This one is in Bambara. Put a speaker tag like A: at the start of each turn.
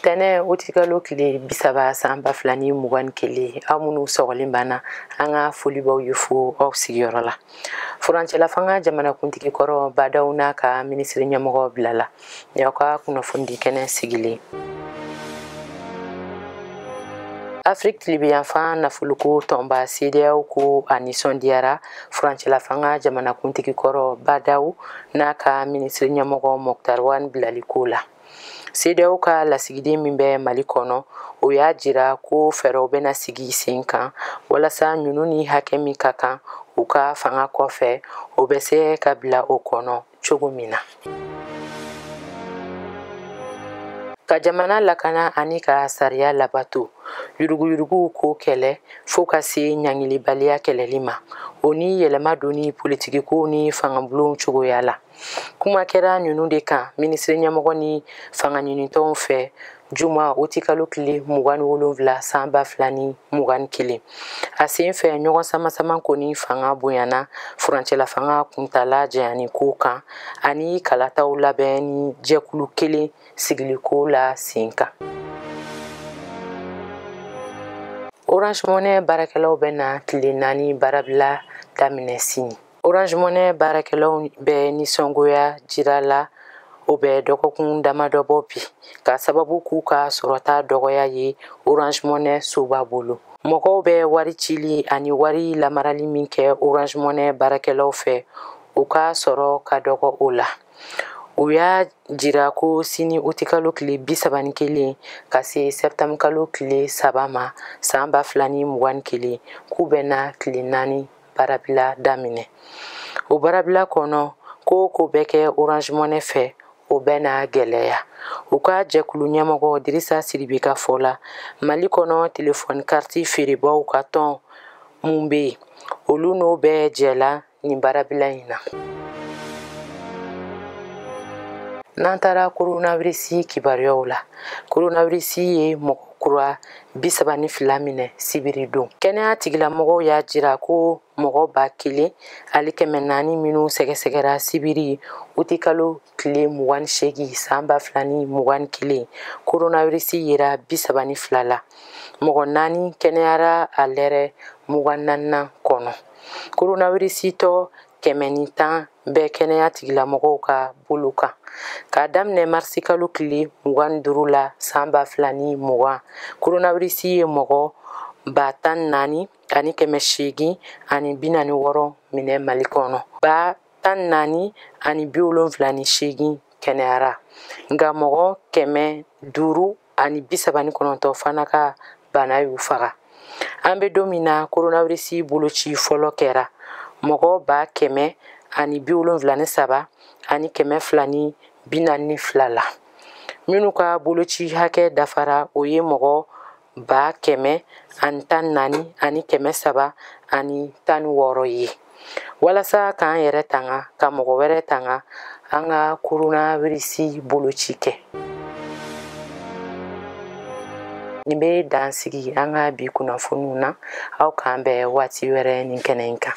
A: Tɛnɛ utikalo tile 30 san 2021, aw minnu sɔgɔlen banna, an ka foli b'aw ye fo aw sigiyɔrɔ la. Furancɛla fanga jamanakuntigi kɔrɔ Badaw n'a ka minisiri ɲɛmɔgɔ bilala. Ni aw ka kunnafonidi kɛnɛ sigilen. Afrique tilibiyanfan nafoloko tɔnba CEDEAO ko a nisɔndiyara furancɛla fanga jamanakuntigi kɔrɔ Badaw n'a ka minisiri ɲɛmɔgɔ Moctar Ouane bilaliko la. CEDEAO ka lasigiden min bɛ Mali kɔnɔ, o y'a jira ko fɛɛrɛw bɛna sigi sen kan walasa ninnu ni hakɛ min ka kan u ka fanga kɔfɛ, o bɛ se ka bila o kɔnɔ cogo min na. Ka jamana lakana ani ka sariya labato, yuruguyuruguw ko kɛlɛ fo ka se ɲangilibaliya kɛlɛli ma, o ni yɛlɛma donni politikikow ni fangabulonw cogoya la. Kuma kɛra ninnu de kan minisiri ɲɛmɔgɔ ni fanga ɲinitɔnw fɛ juma utikalo tile 27 san 2021. A sen fɛ ɲɔgɔn sama-sama kɔni fanga bonyana furancɛla fanga kuntala janyani ko kan ani kalataw labɛn ni jɛkulu kelen sigiliko la sen kan. Orange Money baarakɛlaw bɛna tile 4 baarabila daminɛ sini. Orange Money baarakɛlaw bɛ nisɔngoya jira la, o bɛ dɔgɔkun damadɔ bɔ bi ka sababu k'u ka sɔrɔta dɔgɔya ye Orange Money soba bolo. Mɔgɔw bɛ wari cili ani wari lamarali min kɛ Orange Money baarakɛlaw fɛ, u ka sɔrɔ ka dɔgɔ o la. U y'a jira ko sini utikalo tile 31 ka se sɛptanbukalo tile 3 ma san 2021, k'u bɛna tile 4 baarabila daminɛ. O baarabila kɔnɔ, ko o ko bɛ kɛ Orange Money fɛ, o bɛna gɛlɛya. U ka jɛkulu ɲɛmɔgɔ Dirisa Sidibe ka fɔ la, Mali kɔnɔ telefɔni kariti feerebaw ka tɔn mun bɛ yen, olu n'o bɛɛ jɛla nin baarabila in na. N'an taara coronavirus kibaruyaw la, coronavirus ye mɔgɔ kura 32 minɛ sibiri don. Kɛnɛya tigilamɔgɔw y'a jira ko mɔgɔ 1400 minnu sɛgɛsɛgɛra sibiri utikalo tile 28 san 2021, coronavirus yera 32 la. Mɔgɔ 4 kɛnɛyara a lɛrɛ 24nan kɔnɔ. Coronavirus tɔ 110 bɛ kɛnɛya tigilamɔgɔw ka bolo kan. K'a daminɛ marisikalo tile 25 la san 2020, coronavirus ye mɔgɔ 14,846 minɛ Mali kɔnɔ. 14,078 kɛnɛyara. Nka mɔgɔ 539 fana ka bana y'u faga. An bɛ don min na, coronavirus boloci fɔlɔ kɛra mɔgɔ 173,242 la. Minnu ka boloci hakɛ dafara, o ye mɔgɔ 114,316 ye. Walasa k'an yɛrɛ tanga, ka mɔgɔ wɛrɛ tanga, an ka coronavirus boloci kɛ. Nin bɛ dan sigi an ka bi kunnafoniw na. Aw k'an bɛn waati wɛrɛ nin kɛnɛ in kan.